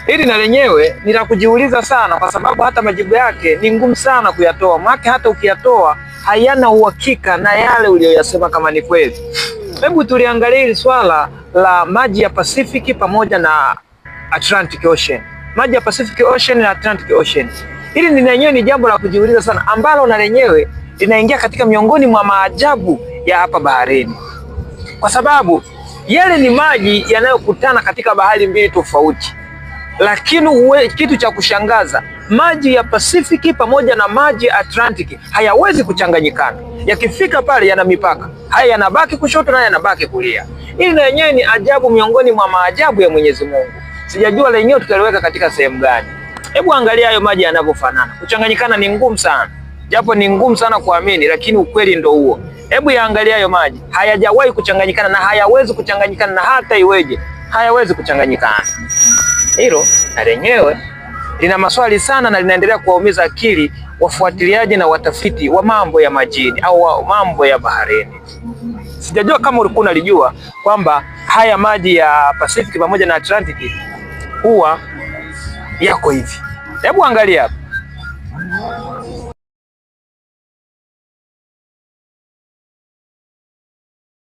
Hili na lenyewe ni la kujiuliza sana, kwa sababu hata majibu yake ni ngumu sana kuyatoa, maana hata ukiyatoa hayana uhakika na yale uliyoyasema kama ni kweli. Hebu tuliangalia hili swala la maji ya Pasifiki pamoja na Atlantic Ocean. Maji ya Pacific Ocean na Atlantic Ocean. Hili ni lenyewe ni jambo la kujiuliza sana, ambalo na lenyewe linaingia katika miongoni mwa maajabu ya hapa baharini, kwa sababu yale ni maji yanayokutana katika bahari mbili tofauti. Lakini kitu cha kushangaza, maji ya Pasifiki pamoja na maji ya Atlantiki hayawezi kuchanganyikana. Yakifika pale yana mipaka, haya yanabaki kushoto na haya yanabaki kulia. Hili na yenyewe ni ajabu miongoni mwa maajabu ya Mwenyezi Mungu. Sijajua lenyewe tutaliweka katika sehemu gani. Hebu angalia hayo maji yanavyofanana. Kuchanganyikana ni ngumu sana, japo ni ngumu sana kuamini, lakini ukweli ndo huo. Hebu yaangalia hayo maji, hayajawahi kuchanganyikana na hayawezi kuchanganyikana, na hata iweje hayawezi kuchanganyikana. Hilo na lenyewe lina maswali sana na linaendelea kuwaumiza akili wafuatiliaji na watafiti wa mambo ya majini au wa mambo ya baharini. Sijajua kama ulikuwa unalijua kwamba haya maji ya Pacific pamoja na Atlantic huwa yako hivi. Hebu angalia hapa.